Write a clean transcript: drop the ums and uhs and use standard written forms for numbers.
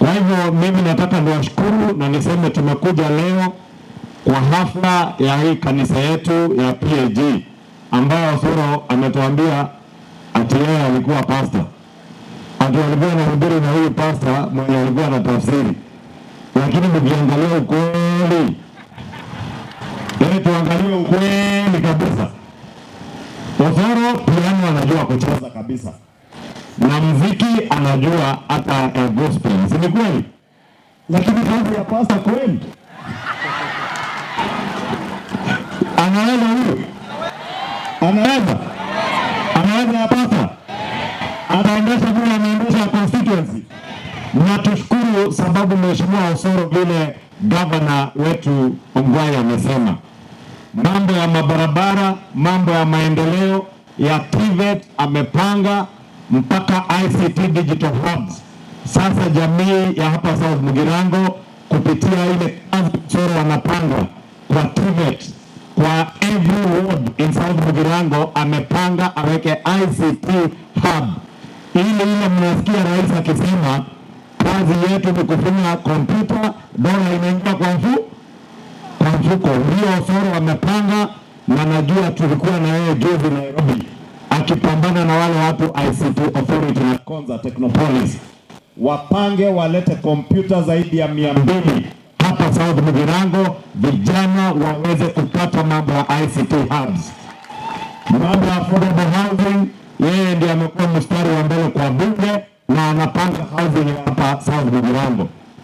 Kwa hivyo mimi nataka niwashukuru na niseme tumekuja leo kwa hafla ya hii kanisa yetu ya PAG ambayo Osoro ametuambia ati yeye alikuwa pasta, ati alikuwa anahubiri na huyu pasta mwenye alikuwa na tafsiri, lakini mkiangalia ukweli, yaani tuangalie ukweli kabisa, Osoro piano anajua kucheza kabisa na mziki anajua hata ya gospel, si ni kweli? Lakini kazi ya pasta kweli anaweza huyu, anaweza anaweza ya pasta, ataendesha vile anaendesha constituency. Na tushukuru sababu Mheshimiwa Osoro vile gavana wetu Ongwae amesema mambo ya mabarabara, mambo ya maendeleo ya TVET amepanga mpaka ICT digital hubs. Sasa jamii ya hapa South Mugirango kupitia ile kazi Osoro wanapanga kwa TVET, kwa every ward in South Mugirango amepanga aweke ICT hub, ili ile mnasikia rais akisema kazi yetu ni kufinya kompyuta, dola inaingia kwa mfuko. Ndio Osoro amepanga, na najua tulikuwa na yeye juzi Nairobi akipambana na wale watu ICT Authority na Konza Technopolis, wapange walete kompyuta zaidi ya 200 hapa South Mugirango, vijana waweze kupata mambo ya ICT hubs, mambo ya affordable housing. Yeye ndiye amekuwa mstari wa mbele kwa bunge na anapanga housing hapa South Mugirango.